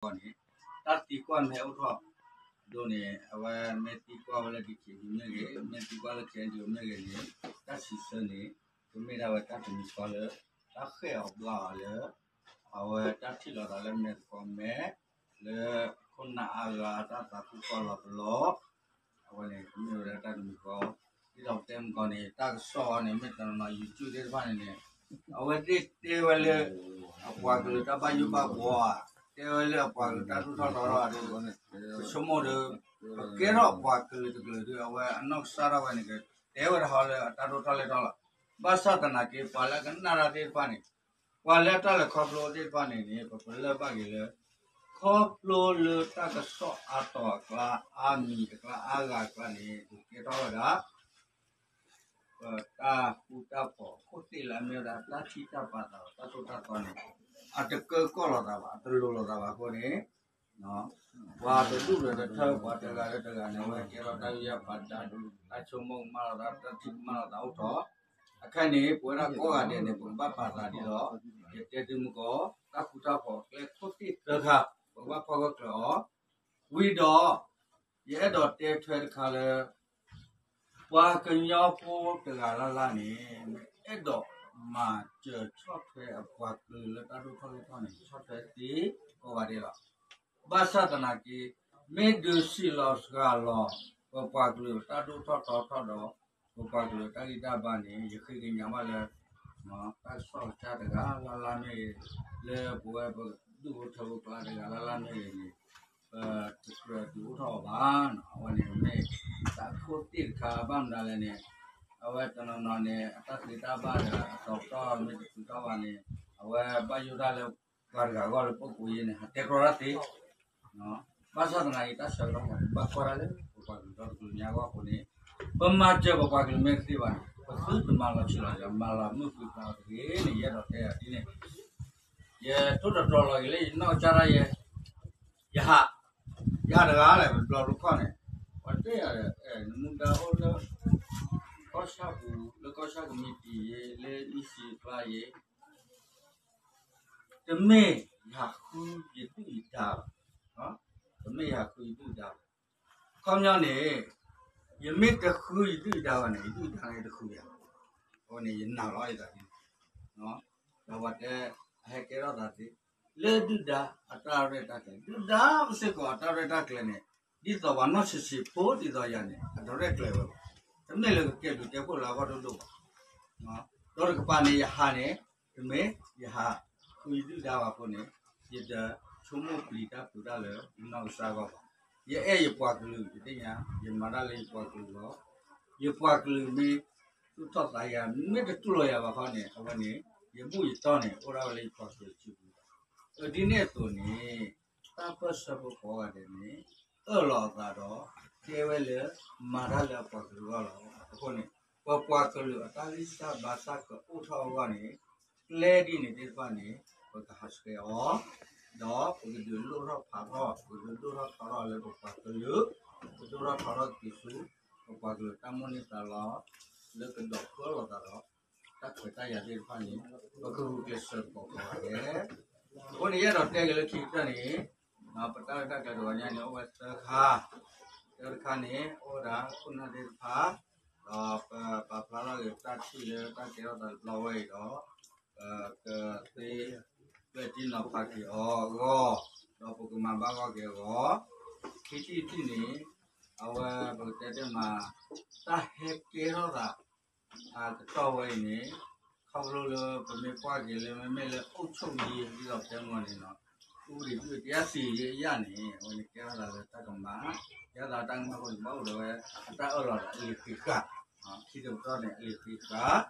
အဝဲန့ၣ် တၢ်သံကွၢ်မ့ၢ်အိၣ်ထီၣ်ဒိၣ်န့ၣ် အဝဲမ့ၢ်သံကွၢ်ဝဲလၢ ဒံၣ်ခ့ၣ်ဒံၣ် မ့ၢ်ဂ့ၤ, မ့ၢ်သံကွၢ်လၢ ခ့ၣ်အဲၣ်ယူၣ် မ့ၢ်ဂ့ၤန့ၣ် တၢ်စံးဆၢန့ၣ် ကမ့ၢ်ဒၣ်ဝဲတၢ်တမံၤဃီလၢ တၢ်ဃဲၣ်အီၤဘှါအီၤလၢ အဝဲတၢ်ထံၣ်လိာ်သးလၢမဲာ်သကိးမဲာ် လၢခိၣ်နၢ်အါဂၤတၢ်သးခုကီၢ်လီၤပလီၢ် အဝဲန့ၣ် ကမ့ၢ်ဝဲဒၣ်တၢ်တမံၤဃီ, ဒ်သိးပတဲမုၢ်ကီၢ်န့ၣ် တၢ်ကစီၣ်အီၤန့ၣ် မ့ၢ်တနီၤနီၤ YouTube သ့ၣ်တဖၣ်န့ၣ်န့ၣ် အဝဲသ့ၣ်တဲဝဲလၢ အပှၤကလုာ်တၢ်ဘၣ်ယိၣ်ဘၣ်ဘှီဧါ, တဲဝဲလၢအပှၤကလုာ်တၢ်ဒိၣ်ထီၣ်ထီထီၣ်ဒီး ပဆိကမိၣ်ဒီး ပကဲထီၣ်ပှၤကလုာ်တကလုာ်ဒီး အဝဲအနီၢ်ကစၢ်ဒၣ်ဝဲန့ၣ် ကတဲဝဲတဟီလၢအတၢ်ဒိၣ်ထီၣ်လဲၢ်ထီၣ်လီၤ. ဘၣ်ဆၣ်သနာ်က့ ပှၤလၢအကနၣ်တၢ်သ့ၣ်တဖၣ်န့ၣ် ပှၤလၢတၢ်လဲၤခီဖျိသ့ၣ်တဖၣ်န့ၣ်န့ၣ် ပပလၢၢ်ဘၣ်က့ၤလၢ ခီဖျိလၢတၢ်ကစီၣ်အါတီၤအကျါ အါမံၤအကျါ အါဂၤအကျါန့ၣ် ပကဲထီၣ်ဝဲဒၣ် ပတၢ်ဃူတၢ်ဖိးအခိၣ်သ့ၣ်လၢအမ့ၢ်ဝဲဒၣ် တၢ်ထံၣ်တၢ်ပာ်သး တၢ်သိၣ်တၢ်သီန့ၣ် အတကၢကီၢ်လိာ်သးဘၣ်, အတလိၤလိာ်သးဘၣ်အဃိန့ၣ် ပှၤတဒူၣ်ဒီးတထၢ ပှၤတဂၤဒီးတဂၤန့ၣ် အဝဲကဲထီၣ်တၢ်ဂံၢ်တၢ်ဘါ, တၢ်ဆိကမိၣ်ကမၣ်လိာ်သး, တၢ်ထံၣ်ကမၣ်လိာ်သးအိၣ်ထီၣ်, အခဲအံၤန့ၣ် ပဝဲဒၣ်ကိးဂၤဒဲးန့ၣ် ပကဘၣ်ပာ်သးဒ်သိး ယတဲသုမုၢ်ကီၢ် တၢ်ဃူတၢ်ဖိးကျဲခိၣ်သ့ၣ်သၢခါ ပကဘၣ်ဖီၣ်ဂၢၢ်ကျၢၤအီၤ, ဝံၤဒီး ယအဲၣ်ဒိးတဲထွဲတခါလၢ ပှၤကညီဖိတဂၤလၢ်လၢ်န့ၣ် အဲၣ်ဒိးမၤစၢၤဆီၣ်ထွဲအပှၤကလုာ်လၢတၢ်ဒိၣ်ထီၣ်လဲၢ်ထီၣ်န့ၣ် ဆီၣ်ထွဲသ့ကိးဂၤဒဲးလီၤ. ဘၣ်ဆၣ်သနာ်က့ မ့ၢ်ဒုးစံးလီၤစှၤလီၤ ပပှၤကလုာ်တၢ်ဒိၣ်ထီၣ်ထီထီၣ်ဒီး ပပှၤကလုာ်တၢ်ဂံၢ်တၢ်ဘါန့ၣ် ယဃ့ကညးဘၣ်လၢ တၢ်ကစီၣ်ကစၢ်တဂၤလၢ်လၢ်မ့ၢ်ဂ့ၤ, လၢပဝဲပဒူၣ်ဖိထၢဖိကျါတဂၤလၢ်လၢ်မ့ၢ်ဂ့ၤန့ၣ် ပတကြၢးဒုးအိၣ်ထီၣ်အီၤဘၣ်. အဝဲန့ၣ်မ့ၢ် တၢ်ခိၣ်သ့ၣ်တခါ ဘၣ်မနုၤလဲၣ်န့ၣ် အဝဲတနီၤနီၤန့ၣ် အတၢ်သ့တၢ်ဘၣ်ဒီး အတီၤပတီၢ်မ့ၢ်တတုၤထီၣ်ဘၣ်န့ၣ် အဝဲဘၣ်ယိၣ်တၢ်လၢ ပှၤတဂၤအဂီၢ်လၢပကိးယဲန့ၣ် ဟးတဲကြီတၢ်သ့ ဘၣ်ဆၣ်သနာ်က့ တၢ်ဆၢကတီၢ်မ့ၢ် ပဘၣ်ကွၢ်တၢ်လၢ ပပှၤကလုာ်ဒီတကလုာ်ညါအဂီၢ်အဃိန့ၣ် ပမၤစၢၤပပှၤကလုာ်မ့ၢ်တသ့ဘၣ်န့ၣ် ပသုတမၤလီၤဆံးလီၤယၤ မၤလီၤမုၢ်ဃုာ်ပှၤတဂ့ၤန့ၣ် ယအဲၣ်ဒိးတဲအီၤဒ်န့ၣ် ယထိၣ်သတြီၤလီၤက့ၤလၢယနီၢ်ကစၢ်ဒၣ်ယဲ ယဟး ယဟးတဂၤလဲၣ် ပဘျီတခီၣ်န့ၣ် ပှၤတဲယၤ နမူဒါအိၣ်လၢ ကီၢ်ဆၣ်ပူၤ လၢကီၢ်ဆၣ်ကမံးတံာ်ယဲ လၢ EC အကျါယဲ တမ့ၢ်ယဃုယဒုၣ်ယဒါဘၣ်, တမ့ၢ်ယဃုယဒုၣ်ယဒါဘၣ်. ခီပညီန့ၣ် ယမ့ၢ်တဃုယဒုၣ်ယဒါဘၣ်န့ၣ် ယဒုၣ်ယဒါန့ၣ်တဃုယၤ, အဃိန့ၣ် ယနာ်လီၤယသးဒ်န့ၣ်, ဒီးပှၤတဲ အဟဲကဲထီၣ်သးသ့ လၢဒုၣ်ဒါအတၢ်ရဲၣ်တၢ်ကျဲၤ ဒုၣ်ဒါစ့ၢ်ကီးအတၢ်ရဲၣ်တၢ်ကျဲၤန့ၣ် ဒ်သိးပှၤနီၢ်ဆံးဆံးဖိဒ်သိးယၤန့ၣ် အတရဲၣ်ကျဲၤဝဲဘၣ်. တမ့ၢ်လၢကကဲဘျုးကဲဖှိၣ်လၢအဂီၢ်ဒိၣ်ဒိၣ်ဘၣ်. ဒီးတကပၤန့ၣ် ယဟးန့ၣ် တမ့ၢ်ယဟးဃုယဒုၣ်ဒါဘၣ်အဃိန့ၣ် ယတဆိကမိၣ်ပျံၤတၢ်ဖုးတၢ်လၢယနီၢ်ကစၢ်အဂီၢ်ဘၣ်. ယအဲၣ်ယပှၤကလုာ် ယသ့ၣ်ညါ ယမၤတၢ်လၢယပှၤကလုာ်အဂီၢ်, ယပှၤကလုာ်မ့ၢ်သူၣ်ထီၣ်သးယၤ မ့ၢ်တတူၢ်လိာ်ယၤဘၣ်ခီန့ၣ် အဝဲန့ၣ် ယဘူၣ်ယတီၢ်န့ၣ် အိၣ်ဒၣ်ဝဲလၢယပှၤကလုာ်စုပူၤဘၣ်. အဒ်န့ၣ်အသိးန့ၣ် တၢ်ပၢၢ်ဆၢဖိကိးဂၤဒဲးန့ၣ် အၢၣ်လီၤအသးဒီး တဲဝဲလၢ မၤတၢ်လၢအပှၤကလုာ်အဂီၢ်လီၤ. အဃိန့ၣ် ပပှၤကလုာ်အတၢ်ဂံၢ်စၢ်ဘါစၢ်ကအိၣ်ထီၣ်အဂီၢ်န့ၣ် ကျဲဒ်န့ၣ်သ့ၣ်တဖၣ်န့ၣ် ပကဟးဆှဲးအီၤ, ဒီးပကဒုးလိၣ်ထီၣ်ဖးထီၣ် ပကဒုးဒိၣ်ထီၣ်ထီထီၣ်လၢပပှၤကလုာ်, ပဒိၣ်ထီၣ်ထီထီၣ်က့ၤဆူ ပပှၤကလုာ်တၢ်မိၣ်န့ၢ်သးလီ လၢကဒီးဖျီလိာ်သးဒီး တၢ်ခွဲးတၢ်ယာ်သ့ၣ်တဖၣ်န့ၣ် ပကဂုာ်ကျဲးစၢးသကိးကိးဂၤဒဲး. အဃိန့ၣ် ယအဲၣ်ဒိးတဲက့ၤလၢခံကတၢၢ်န့ၣ် ပတၢ်ရဲၣ်တၢ်ကျဲၤတဂီၤညါန့ၣ် အိၣ်ဝဲသၢခါ, တၢတခါန့ၣ် အိၣ်ဝဲဒၣ်ခိၣ်နၢ်သ့ၣ်တဖၣ် ဒီးပပာ်ဖျါထီၣ်က့ၤပတၢ်ထံၣ်လၢတၢ်ကဲထီၣ်သးတဘျီဝဲအံၤဒီး ပကသ့ ပတံနီၤဖးက့ၤအီၤအဂီၢ် ဒီးပကမၤဘၣ်ဂီၢ်က့ၤအဂီၢ်, ခံထံၣ်တထံၣ်န့ၣ် အဝဲပကတဲတဲမး တၢ်ဟဲကဲထီၣ်သး အကတီၢ်ဝဲအံၤန့ၣ် ခီဖျိလၢပမ့ၢ်ကွၢ်က့ၤလၢ မ့မ့ၢ်လၢအိၣ်ဆိၣ်ယံၤ ဒ်သိးပတဲမ့ၢ်န့ၣ်နီၤ ဥပဒေပြုတရားစီရင်ရေးအရန့ၣ် အဝဲန့ၣ်ကဲထီၣ်သးလၢတၢ်ကမၤ ကဲထီၣ်သးတၢ်ကမၣ်အဃိန့ၣ် ဘၣ်အိၣ်ဒီးဝဲ အတၢ်အၢၣ်လီၤဒီး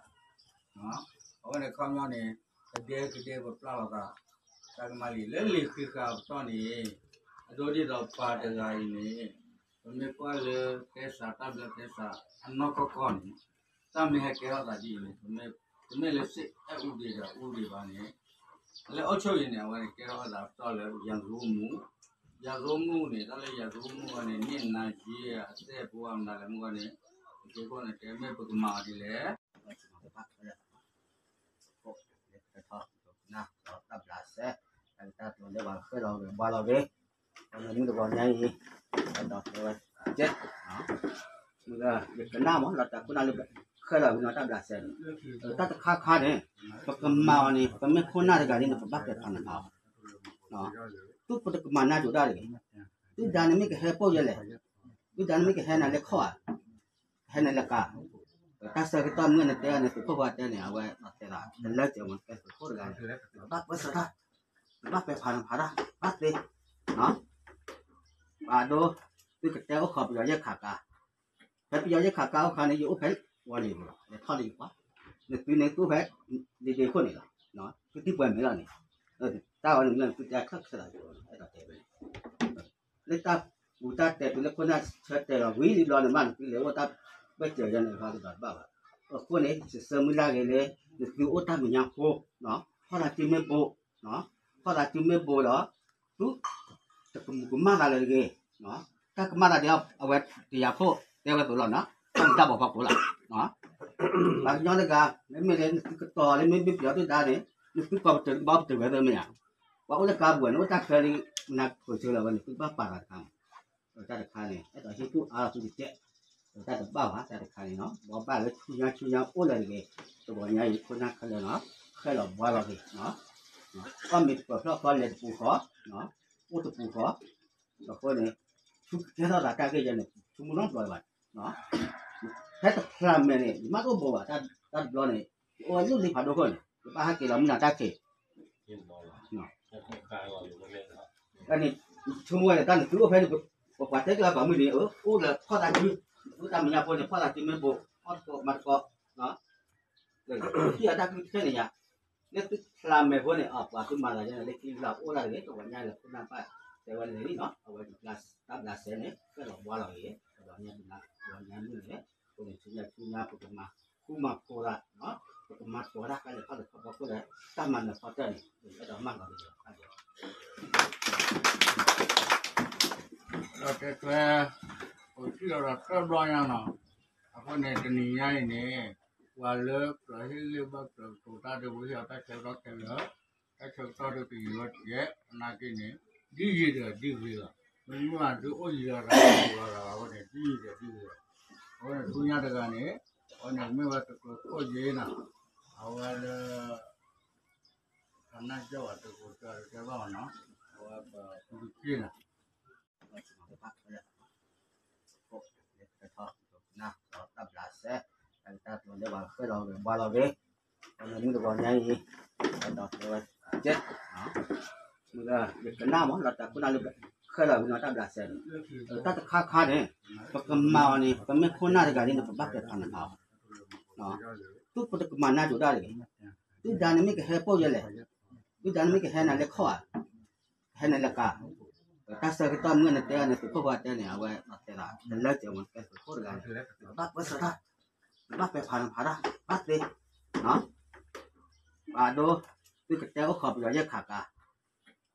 အလံာ်ဃံးဃာ် ခံတပတီၢ်န့ၣ် အလံာ်ဃံးဃာ် အဝဲန့ၣ်ခီပညီန့ၣ် ကဒဲကဒဲပပျၢ်လိာ်သး တၢ်ကမၣ်လံာ်လၢလံာ်ဃံးဃာ်အပတီၢ်န့ၣ် အဒိဒ်သိးပှၤတဂၤအံၤန့ၣ် ပမ့ၢ်ကွၢ်လၢကဲစးတၢ်ဘျၢကဲစးအနီၢ်ကီၢ်ကီၢ်န့ၣ် တၢ်မ့ၢ်ဟဲကဲထီၣ်သးဒ်အံၤန့ၣ် တမ့ၢ်လၢစ့ၢ်အဲၣ်အူဒံးဒီးအူဒံးဘၣ်န့ၣ် လၢအိၣ်ဆိၣ်အံၤန့ၣ် အဝဲန့ၣ်ကဲထီၣ်သးအပတီၢ်လၢ ရာဇဝတ်မှု ရာဇဝတ်မှုန့ၣ် တၢ်လၢ ရာဇဝတ်မှု အဝဲန့ၣ် န့ၢ်နၤယ့အသဲၣ်ဖိအမနုၤလဲၣ်မ့ၢ်ဂီၢ်န့ၣ် အဃိန့ၣ် တဲမ့ၢ်ပကမၤအီၤဒ်လဲၣ် တၢ်ဘျးစဲ တၢ်ကတၢၢ်လၢပှၤဃဲလီၤဂ့ၤဘှါလီၤဂ့ၤ, မုၢ်တဂီၤညါအံၤ, ဒီးတဲဝဲ, ကဲ, ယကနၣ်မး လီၤတၢ်ခိၣ်နၢ်လၢ ဃဲလီၤဂ့ၤနီၢ်တၢ်ဘျးစဲန့ၣ်, တၢ်တခါခါန့ၣ်, ပကမၤအီၤန့ၣ် ပမ့ၢ်ခိၣ်နၢ်တဂၤန့ၣ် ပဘၣ်ပဲာ်ဖးနဖးအီၤ, သုပတကမၤနၢ်ဒိးတၢ်တဂ့ၤ, သုဒါန့ၣ်မ့ၢ်ကဟဲပိာ်ယဲလဲၣ်, သုဒါန့ၣ်မ့ၢ်ကဟဲနၤလၢခီၣ်ဧါ, ဟဲနၤလၢကါ, တၢ်ဆၢကတီၢ်မုၢ်နတဲအီၤန့ၣ် သုးခိၣ်ပှၤတဲန့ၣ် အဝဲတဲလီၤ တလၢကဲမး ကဲသုးခိၣ်တဂၤန့ၣ်, ဘၣ်ပၢဆှၢတၢ်, ဘၣ်ပဲာ်ဖးနဖးတၢ် ဘၣ်သ့, ပှၤဒိ, သုကတဲအိၣ်ခိးပယီၤယဲၢ်ခးကါ, ဖဲပယီၤယဲၢ်ခးကါအိၣ်ခါန့ၣ် ယအိၣ်ဖဲဝီၤလံၤပူၤလီၤ လဲၤထီၣ်လၢယပှၤ, နသုန့ၣ်သူၣ်ဖဲ, ဒ့ဒ့ခိၣ်န့ၣ်လီၤ, သုတံၢ်ပှဲၤမဲာ်လီၤန့ၣ်, တၢ်ဝဲန့ၣ်မ့ၢ်သုတဲခၢၣ်ခၢၣ်လီၤ အဲၣ်ဒိးတဲဝဲန့ၣ် လၢတၢ်ပူၤတၢ်တဲတုၤလၢခိၣ်နၢ်ဆၢတဲာ်လီၤဝံၤလံဘျီန့ၣ်မး နသုလဲၤအိၣ်တၢ်ဘၢၣ်စၢၤယဲန့ၣ် ဘၣ်ကဒီးတဘၣ်ဘၣ်, အဃိန့ၣ် ယဆၢမုၢ်လၢ်ဂ့ၤလၢ နသုအိၣ်တၢ်မဲာ်ညါဖိ, ဖီၣ်သးစုမ့ၢ်ဘိ, ဖီၣ်သးစုမ့ၢ်ဘိဒီး, သု, တကမူၤကမၣ်သးလၢတဂ့ၤ, တၢ်ကမၣ်သးဒ်အဝဲတယၤခိၣ်တဲဝဲသိးလီၤနီၤ, တၢ်မူၤတၢ်ဘှီးဖီခိၣ်လီၤ ပှၤကညီတဂၤ မ့မ့ၢ်လၢနသုကတီၤလၢမ့ၢ်ဘ့ၣ်ပယီၤဒုၣ်ဒါန့ၣ်, နသုကီးပတုာ်ဘၣ်ပတုာ်ဝဲသ့ၣ်မ့ၢ်ဧါ, ပှၤအိၣ်လၢကါပူၤန့ၣ် အိၣ်တၢ်ချၢလံ, နဖိဆၢလၢဝဲန့ၣ် သုဘၣ်ပာ်သးတခါမး, တၢ်တခါန့ၣ် အဲၣ်ဒိးဟ့ၣ်ကူၣ်အါသုတကဲး, တၢ်တဘၣ်ဘၣ် တၢ်တခါန့ၣ်နီၤ ဘှီဘၣ်လၢဆူညါဆူညါအိၣ်လၢတဂ့ၤ, တဂီၤညါအံၤခိၣ်နၢ်ခဲလၢာ်နီၤ, ဃဲလီၤဘှါလီၤဂ့ၤ, အီၣ်မ့ၤတပၢၤဖျီၣ်ဃီလဲၤတပူၤဃီ, အိၣ်တပူၤဃီ, အဃိန့ၣ်, ဆူကကဲထီၣ်သးတၢ်ဂ့ၢ်ယဲန့ၣ် ဆူမုၢ်နီၢ်ဘျီဘၣ်, ဖဲတဖျးမဲာ်န့ၣ် ယမ့ၢ်တအိၣ်ဘိဘၣ်, တၢ်တဘျီန့ၣ် ယအိၣ်ဝဲလၢလံဖးဒိၣ်ခိၣ်န့ၣ် ယဘၣ်ဟဲက့ၤလီၤမုၢ်နၤတၢ်ခံး န့ၣ်, ဆိကမိၣ်ဝဲန့ၣ် တၢ်နသုအိၣ်ဖဲန့ၣ် ပပှၤတဲကျၢၤပှၤမုၢ်န့ၣ် အိၣ်လၢဖီၣ်သးစု, သုတၢ်မဲာ်ညါဖိန့ၣ် ဖီၣ်သးစုမ့ၢ်ဘိ, အီၣ်တကိးမၤတကိး, ဟံၣ်အတၢ်ကုၢ်တခဲန့ၣ်ယါ, လၢသုဖျးမဲာ်ဖိန့ၣ် အပှၤသုမၤသးယဲန့ၣ် လၢခံလၢအိၣ်လၢတဂ့ၤ တဂီၤညါလၢခိၣ်နၢ်ဘၣ်တဲဝဲန့ၣ်လံနီၤ အဝဲတၢ်ဘျးစဲန့ၣ် ဃဲလီၤဘှါလီၤဂ့ၤ, တဂီၤညါမုၢ်န့ၣ်, တဂီၤညါမုၢ်န့ၣ်, အဃိန့ၣ် ဆူညါဆူညါပကမၤ, ဃူမၤဖိးသး, ပကမၤတကိးဝဲဒၣ် ကါလဲၤထီၣ်လဲၤထီၣ်ဖီခိၣ်ဒီး တၢ်မၤနၢၤဖီတၢၢ်န့ၣ် အဲၣ်ဒိးမၤလီၤက့ၤ ဒီးတဲထွဲ, အိၣ်ထံၣ်လီၤဒီးတၢ်ဘျီညါနီၤ, အဃိန့ၣ် တနံၤညါအံၤန့ၣ်, ပှၤလၢကြၢးဟ့ၣ်ဂံၢ်ဘၣ်ကြၢးကတိၤတၢ်ဒီး ပဟ့ၣ်အီၤတၢ်ဆၢကတီၢ်ခဲလၢာ်, တၢ်ဆၢကတီၢ်ဒီးကယံာ်ဝဲတကဲး သနာ်က့န့ၣ်, ဒ်ယံာ်ဒီးဒ်ဂ့ၤလီၤ, မ့မ့ၢ်သုအိၣ်ယံာ်လီၤသးလီၤသး အဃိန့ၣ် ဒ်ယံာ်ဒီးဒ်ဂ့ၤလီၤ, အဃိန့ၣ် ဆူညါတဂၤန့ၣ်, အဃိန့ၣ်မ့ၢ်ဝဲတကျိၤခိၣ်ယ့ၤနီၤ, အဝဲလၢ အနၢ်ကၠီၣ်ဘၣ်တကိးကၢ်တကဲဘၣ်နီၤ, အဝဲပသုတက့ၢ်နီၤ, တၢ်ဘျးစဲ, တၢ်ကတၢၢ်လၢပှၤဃဲလီၤဂ့ၤဘှါလီၤဂ့ၤ, မုၢ်တဂီၤညါအံၤ, ဒီးတဲဝဲ, ကဲ, ယကနၣ်မး လီၤတၢ်ခိၣ်နၢ်လၢ ဃဲလီၤဂ့ၤနီၢ်တၢ်ဘျးစဲန့ၣ်, တၢ်တခါခါန့ၣ်, ပကမၤအီၤန့ၣ် ပမ့ၢ်ခိၣ်နၢ်တဂၤန့ၣ် ပဘၣ်ပဲာ်ဖးနဖးအီၤ, သုပတကမၤနၢ်ဒိးတၢ်တဂ့ၤ, သုဒါန့ၣ်မ့ၢ်ကဟဲပိာ်ယဲလဲၣ်, သုဒါန့ၣ်မ့ၢ်ကဟဲနၤလၢခီၣ်ဧါ ဟဲနၤလၢကါ, တၢ်ဆၢကတီၢ်မုၢ်နတဲအီၤန့ၣ် သုးခိၣ်ပှၤတဲန့ၣ် အဝဲတဲလီၤ တလၢကဲမး ကဲသုးခိၣ်တဂၤန့ၣ်, ဘၣ်ပၢဆှၢတၢ်, ဘၣ်ပဲာ်ဖးနဖးတၢ် ဘၣ်သ့, ပှၤဒိ, သုကတဲအိၣ်ခိးပယီၤယဲၢ်ခးကါ,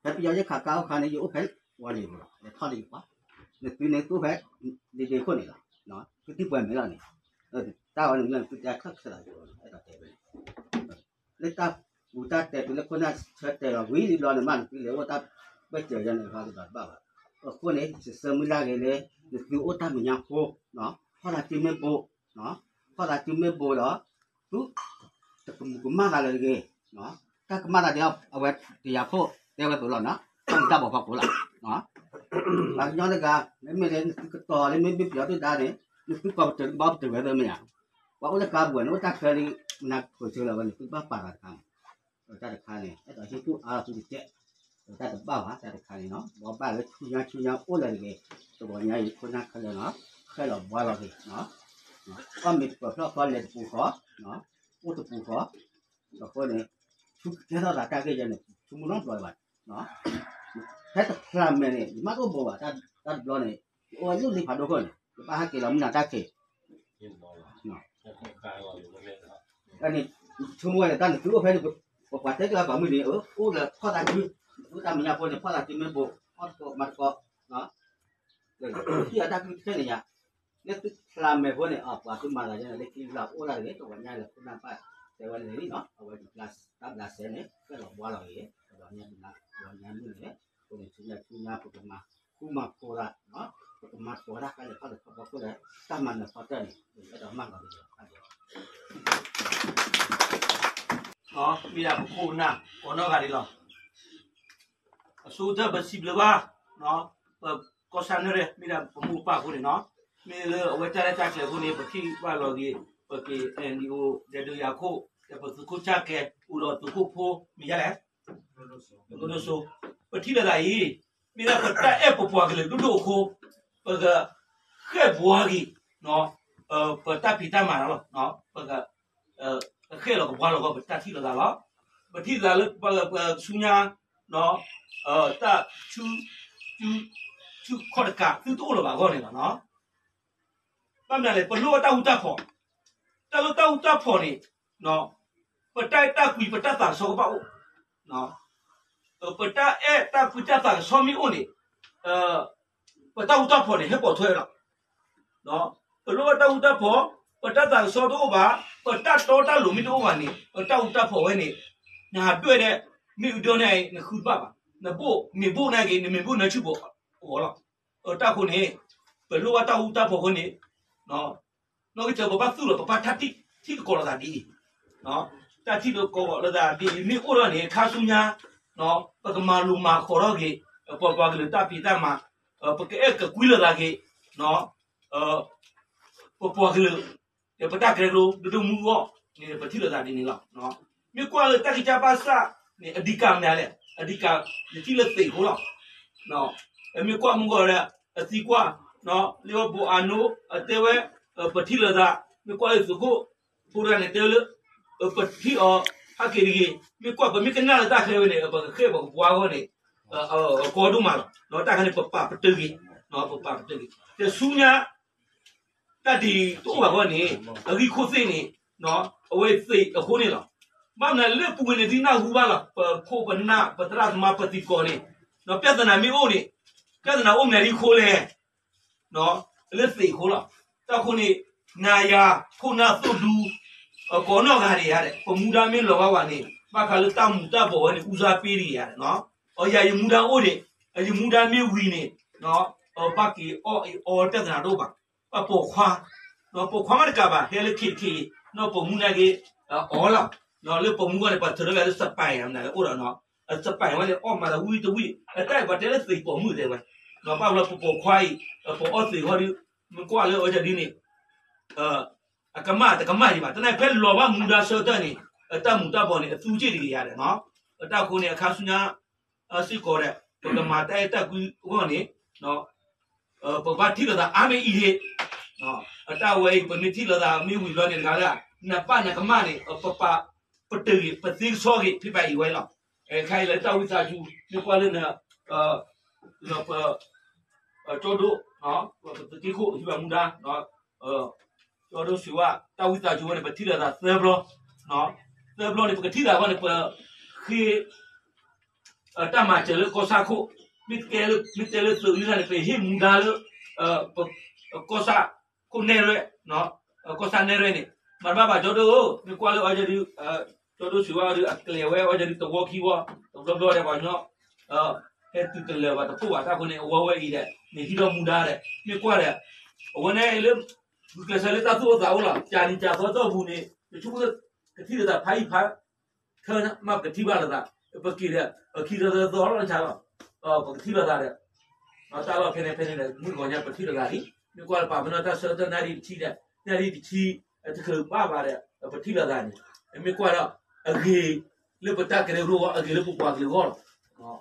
ဖဲပယီၤယဲၢ်ခးကါအိၣ်ခါန့ၣ် ယအိၣ်ဖဲဝီၤလံၤပူၤလီၤ လဲၤထီၣ်လၢယပှၤ, နသုန့ၣ်သူၣ်ဖဲ, ဒ့ဒ့ခိၣ်န့ၣ်လီၤ, သုတံၢ်ပှဲၤမဲာ်လီၤန့ၣ်, တၢ်ဝဲန့ၣ်မ့ၢ်သုတဲခၢၣ်ခၢၣ်လီၤ အဲၣ်ဒိးတဲဝဲန့ၣ် လၢတၢ်ပူၤတၢ်တဲတုၤလၢခိၣ်နၢ်ဆၢတဲာ်လီၤဝံၤလံဘျီန့ၣ်မး နသုလဲၤအိၣ်တၢ်ဘၢၣ်စၢၤယဲန့ၣ် ဘၣ်ကဒီးတဘၣ်ဘၣ်, အဃိန့ၣ် ယဆၢမုၢ်လၢ်ဂ့ၤလၢ နသုအိၣ်တၢ်မဲာ်ညါဖိ, ဖီၣ်သးစုမ့ၢ်ဘိ, ဖီၣ်သးစုမ့ၢ်ဘိဒီး, သု, တကမူၤကမၣ်သးလၢတဂ့ၤ, တၢ်ကမၣ်သးဒ်အဝဲတယၤခိၣ်တဲဝဲသိးလီၤနီၤ တၢ်မူၤတၢ်ဘှီးဖီခိၣ်လီၤ, ပှၤကညီတဂၤ မ့မ့ၢ်လၢနသုကတီၤလၢမ့ၢ်ဘ့ၣ်ပယီၤဒုၣ်ဒါန့ၣ် နသုကီးပတုာ်ဘၣ်ပတုာ်ဝဲသ့ၣ်မ့ၢ်ဧါ, ပှၤအိၣ်လၢကါပူၤန့ၣ် အိၣ်တၢ်ချၢလံ, နဖိဆၢလၢဝဲန့ၣ် သုဘၣ်ပာ်သးတခါမး တၢ်တခါန့ၣ် အဲၣ်ဒိးဟ့ၣ်ကူၣ်အါသုတကဲး, တၢ်တဘၣ်ဘၣ် တၢ်တခါန့ၣ်နီၤ ဘှီဘၣ်လၢဆူညါဆူညါအိၣ်လၢတဂ့ၤ, တဂီၤညါအံၤခိၣ်နၢ်ခဲလၢာ်နီၤ ဃဲလီၤဘှါလီၤဂ့ၤ, အီၣ်မ့ၤတပၢၤဖျီၣ်ဃီလဲၤတပူၤဃီ, အိၣ်တပူၤဃီ, အဃိန့ၣ်, ဆူကကဲထီၣ်သးတၢ်ဂ့ၢ်ယဲန့ၣ် ဆူမုၢ်နီၢ်ဘျီဘၣ်, ဖဲတဖျးမဲာ်န့ၣ် ယမ့ၢ်တအိၣ်ဘိဘၣ် တၢ်တဘျီန့ၣ် ယအိၣ်ဝဲလၢလံဖးဒိၣ်ခိၣ်န့ၣ် ယဘၣ်ဟဲက့ၤလီၤမုၢ်နၤတၢ်ခံး န့ၣ်, ဆိကမိၣ်ဝဲန့ၣ် တၢ်နသုအိၣ်ဖဲန့ၣ် ပပှၤတဲကျၢၤပှၤမုၢ်န့ၣ် အိၣ်လၢဖီၣ်သးစု, သုတၢ်မဲာ်ညါဖိန့ၣ် ဖီၣ်သးစုမ့ၢ်ဘိ, အီၣ်တကိးမၤတကိး, ဟံၣ်အတၢ်ကုၢ်တခဲန့ၣ်ယါ, လၢသုဖျးမဲာ်ဖိန့ၣ် ပှၤသုမၤသးယဲန့ၣ် လၢခံလၢအိၣ်လၢတဂ့ၤ တဂီၤညါလၢခိၣ်နၢ်ဘၣ်တဲဝဲန့ၣ်လံနီၤ အဝဲတၢ်ဘျးစဲန့ၣ် ဃဲလီၤဘှါလီၤဂ့ၤ လီၤညါဒ်န့ၣ် လီၤညါမ့ၢ်န့ၣ် အဃိန့ၣ် ဆူညါဆူညါ ပကမၤဃူမၤဖိးတၢ် ပကမၤကိးတၢ်ခဲလၢာ်ခဲဆ့အဖီခိၣ်ဒီး တၢ်မၤနၢၤဖီတၢၣ်န့ၣ် အဲၣ်ဒိးမၤလီၤက့ၤ မ့ၢ်ဒၣ်ပခိၣ်ပနၢ်ကိးနီၢ်ဂၤဒဲးလီၤ. အဆိကတၢၢ်ပစံးဘျုးဘၣ် ပကီၢ်ဆၣ်နၢ်ရဲၣ် မ့ၢ်ဒၣ်ပမိၢ်ပၢ်အဃိန့ၣ်နီၤ, မ့ၢ်လၢအဝဲတၢ်ရဲၣ်တၢ်ကျဲၤအဃိန့ၣ် ပထံၣ်ဘၣ်လီၤက့ၤ ပက့ၤ အဲၣ်အန်ယူ ဒီးဒုးယၤခိၣ် ဒီးပသုးခိၣ်ဆၣ်ကဲ အိၣ်ဒီးသုးခိၣ်ဖိ မ့ၢ်ယါလဲၣ် ဒိၣ်စိ ပထံၣ်လိာ်သးအံၤ မ့ၢ်ဒၣ်ပတၢ်အဲၣ်ပပှၤကလုာ်ဒိၣ်ဒိၣ်အဃိ ပကဃဲၣ်ပှၤဂ့ၤ ပတၢ်ဖံးတၢ်မၤလီၤ. ပက ဃဲၣ်လီၤကပှၤလီၤဂီၢ် ပတၢ်ထံၣ်လိာ်သးလီၤ. ပထံၣ်လိာ်သးလၢပှၤဆူညါ တၢ်ဆူ ဆူခီၣ်တကး သုတအိၣ်လၢၤဘၣ်အဂီၢ်န့ၣ်လီၤ. ဘၣ်မနုၤလဲၣ် ပလိၣ်ဘၣ်တၢ်ဃူတၢ်ဖိး, တၢ်လိၣ်တၢ်ဃူတၢ်ဖိးန့ၣ် ပတၢ်အဲၣ်တၢ်ကွံ ပတၢ်သးကဆှီကဘၣ်အိၣ်, ပတၢ်အဲၣ်တၢ်ကွံတၢ်သးကဆှီမ့ၢ်အိၣ်န့ၣ် ပတၢ်ဃူတၢ်ဖိးန့ၣ် ဟဲပိာ်ထွဲလီၤ. ပလိၣ်ဘၣ်တၢ်ဃူတၢ်ဖိး, ပတၢ်သးကဆှီတအိၣ်ဘၣ်, ပတၢ်တီတၢ်လိၤမ့ၢ်တအိၣ်ဘၣ်န့ၣ် ပတၢ်ဃူတၢ်ဖိးဝဲန့ၣ် နဟးဒွဲၣ်ဒဲး မ့ၢ်အဒိန့ၣ် နဃုတဘၣ်ဘၣ်, နဘိၣ်မ့ၢ်ဘိၣ်န့ၣ်က့ၤ နမ့ၢ်ဘိၣ်နၢဆူၣ်ဖိအဂီၢ်လီၤ. တၢ်ဃိန့ၣ် ပလိၣ်ဘၣ်တၢ်ဃူတၢ်ဖိးအဃိန့ၣ် နီၢ်ကစၢ်ပဘၣ်သူၣ်လီၤ ပဘၣ်တၢ်ထံၣ် ထံၣ်သကိးလိာ်သးဒ်အံၤ, တၢ်ထံၣ်သကိးလိာ်သးဒ်အံၤ မ့ၢ်အိၣ်ထီၣ်န့ၣ် ခါဆူညါ ပကမၤလိၤမၤဃီၤထီၣ်က့ၤ ပပှၤကလုာ်တၢ်ဖံးတၢ်မၤ, ပကအဲၣ်ကကွံလိာ်သးက့ၤ ပပှၤကလုာ် ပတၢ်ကရၢကရိ ဒိၣ်ဒိၣ်မုၢ်ဂီၢ်န့ၣ် ပထံၣ်လိာ်သးဒ်န့ၣ်လီၤ. မ့ၢ်ကွၢ်လၢတၢ်ကစၢ်ဘၣ်ဆၣ်န့ၣ် အဓိကမနုၤလဲၣ်, အဓိက ယထံၣ်လၢသံးအဃိလီၤ. မ့ၢ်ကွၢ်မုၢ်ဂီၢ်ဒီး အသံကွၢ် လၢဘိးအနိအတဲဝဲ ပထံၣ်လိာ်သး, မ့ၢ်ကွၢ်လၢသုးခိၣ်ဖိတဂၤန့ၣ်တဲဝဲလၢ ပထံၣ်အီၤဟဲက့ၤတဂ့ၤ, မ့ၢ်ကွၢ်ပမ့ၢ်ကနၣ်လၢတၢ်ခဲဝဲန့ၣ် ပကဃဲၣ်ပှၤကပှၤအဂီၢ်န့ၣ် ကီဒိၣ်မးလီၤ. တၢ်ခါန့ၣ် ပပာ်ပတုာ်က့ၤ, ပပာ်ပတုာ်က့ၤ တဆူညါ တၢ်ဒ်တအိၣ်ဘၣ်အဂီၢ်န့ၣ် အဂံၢ်ခိၣ်သ့ၣ်န့ၣ် အဝဲသံးအဃိန့ၣ်လီၤ. ဘၣ်မနုၤလၢပူၤကွံာ်န့ၣ် ဒ်နၢ်ဟူဘၣ်လီၤ ပခိၣ်ပနၢ် ပသရၣ်သမါ ပသံးကီးန့ၣ် ပြဿနာမ့ၢ်အိၣ်န့ၣ် ပြဿနာအိၣ်မနုၤဒ်အဃိလဲၣ် လၢသံးအဃိလီၤ. တၢ်ဃိန့ၣ် နၤယၤ ခိၣ်နၢ်သိၣ်ဒူ ကိးနီၢ်ဂၤဒဲးဧါဒီး ပမူဒါမ့ၢ်လီၤဘၣ်ဝဲန့ၣ် ဘၣ်ဃးလၢတၢ်မူၤတၢ်ဘှီးဝဲန့ၣ် ဦးစားပေးဒံးဧါဒီး အယၤယမူဒါအိၣ်ဒံး ယမူဒါမ့ၢ်ဝံၤန့ၣ် ဘၣ်က့ၤအီၣ်အီတၢ်သနာ်တအိၣ်ဘၣ်. ပပိာ်ခွါ ပိာ်ခွါမ့ၢ်တကးဘၣ် ဟဲလၢခံတခ့ နီၢ်ပိာ်မုၣ်နာ်က့ အီၣ်လီၤ. လၢပိာ်မုၣ်ဝဲန့ၣ် ပှၤထုးထီၣ်က့ၤလၢ စပၢၢ် မနုၤလဲၣ်အိၣ်ဒီး စပၢၢ်ဝဲန့ၣ် အီၣ်မးဒီးဝံၣ်တဝံၣ် အတၢ်အံၤပှၤတဲလၢသံးပိာ်မုၣ်တဲဝဲ ဘၣ်ဘျီပပိာ်ခွါအံၤ ပိာ်အီၣ်သံးဃီဒီး မ့ၢ်ကွၢ်လၢအဝဲဒ်န့ၣ် အကမၣ်တကမၣ်ဒံးဘၣ် တနာ်ဖဲလီၤဘၣ်မူဒါဆၢကတီၢ်န့ၣ် အတၢ်မူၤတၢ်ဘှီးန့ၣ် အသူစ့ၣ်တဂ့ၤယၤဒီး အတၢ်ဃိန့ၣ် အခါဆူညါ စ့ၢ်ကီးဒီး ပကမၤတၢ်အဲၣ်တၢ်ကွံအဂီၢ်န့ၣ် ပကဘၣ်ထံၣ်လိာ်သးအါမ့ၢ်အံၤဒံး အတၢ်ဝဲအံၤ ပမ့ၢ်ထံၣ်လိာ်သးမ့ၢ်ဝံၤဘျီန့ၣ်တဂၤလၢ နဘၣ်နကမၣ်န့ၣ် ပပာ်ပတုာ်ဂ့ၤ ပသ့ကဆီဂ့ၤ ဖဲပအံၤဝဲလီၤ. ခဲအံၤလၢတၢ်ဝံသးစူၤ မ့ၢ်ကွၢ်လၢန ကၠီဒိၣ် ပသုးက့ခိၣ်ဟံးဘၣ်မူဒါ ကၠီဒိၣ်စံးဝါ တၢ်ဝံသးစူၤဝဲန့ၣ် ပထံၣ်လိာ်သးသၢဘျီ သၢဘျီန့ၣ် ပကထံၣ်လိာ်သးအဂီၢ်န့ၣ် ပဃ့ တၢ်မၤစၢၤလၢကီၢ်ဆၣ်ခိၣ် မ့ၢ်တဲလၢ မ့ၢ်တဲလၢသုးလံန့ၣ် ပဟ့ၣ်မူဒါလၢ ကီၢ်ဆၣ်ခိၣ်နဲၣ်ရွဲၣ် ကီၢ်ဆၣ်နဲၣ်ရွဲၣ်န့ၣ် မၤတဘၣ်ဘၣ်ကၠီဒိၣ်ဧၢ မ့ၢ်ကွၢ်လၢအီၤဒုး ကၠီဒိၣ်စံးဝဲအီၤဒုး အကျဲၤဝဲအီၤဒုး တဝီခံဝီ တဘျီဘျီဒီးပှၤညီ ဟဲတုၤတလၢာ်ဘၣ်တဖှိၣ်ဘၣ် တၢ်ဃိန့ၣ် အဝဲဝဲအံၤဒီး နဟံးထီၣ်မူဒါဒီး မ့ၢ်ကွၢ်ဒီး အဝဲန့ၣ်လၢ ဂုာ်ကျဲးစၢးလၢတၢ်သူၣ်အိၣ်သးအိၣ်လီၤ ကၢ်နံၤကၢ်သီတီၢ်ပူၤန့ၣ် တဆူကထံၣ်လိာ်သးဖးယံာ်ဖး ထၢမးပကထံၣ်ဘၣ်လိာ်သး ပက့ၤဒီး အခံသၢသၢသီလီၤတၢ်လီၤ ပကထံၣ်လိာ်သးဒီး တၢ်လီၢ်ဖဲန့ၣ်ဖဲန့ၣ်ဒီး မုၢ်တဂီၤညါပထံၣ်လိာ်သးလံ မ့ၢ်ကွၢ်လၢပာ်ပနီၣ်တၢ်ဆၢကတီၢ်နၣ်ရံၣ်တဆံဒီး နၣ်ရံၣ်တဆံ တချုးဘၣ်ဘၣ်ဒီး ပထံၣ်လိာ်သးန့ၣ် မ့ၢ်ကွၢ်ဒီး အဂ့ၤလၢပတၢ်ကရၢကရိအဂီၢ် အဂ့ၤလၢပပှၤကလုာ်အဂီၢ်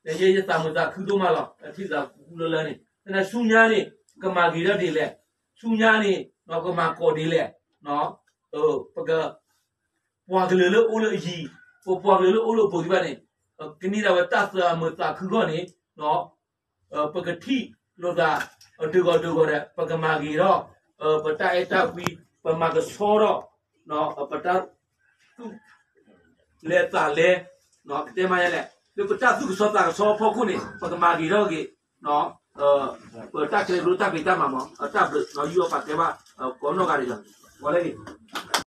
လီၤ ယဲယသးမုာ်သးခုဒိၣ်မးလီၤ အထံၣ်သးကူလၢလၢန့ၣ် သနာ်ဆူညါန့ၣ် ကမၤဂ့ၤထီၣ်ဒ်လဲၣ် ဆူညါန့ၣ် ကမၤကိးဒ်လဲၣ် ပက ပှၤကလုာ်လၢအိၣ်လၢအယံၤ ပပှၤကလုာ်လၢအိၣ်လၢအပူၤသ့ၣ်တဖၣ်န့ၣ် ကန့ၢ်ဒၣ်ဝဲတၢ်သးမုာ်သးခုအဂီၢ်န့ၣ် ပကထံၣ်လိာ်သး ဒုးဂီၤဒုးဂီၤဒီး ပကမၤဂ့ၤထီၣ် ပတၢ်အဲၣ်တၢ်ကွံ ပမၤကဆှီထီၣ် ပတၢ်သူၣ် လဲၤသးလဲ ကတဲမးယဲလဲၣ် လၢပတၢ်သူၣ်ကဆှီသးကဆှီအဖီခိၣ်န့ၣ် ပကမၤဂ့ၤထီၣ်က့ၤ ပတၢ်ကရၢကရိတၢ်ဖံးတၢ်မၤမး တၢ်ဘျုး ယူးအီၣ်ပာ်ကဲဘၣ် ကိးနီၢ်ဂၤဒဲးလီၤ ဝဲလၢ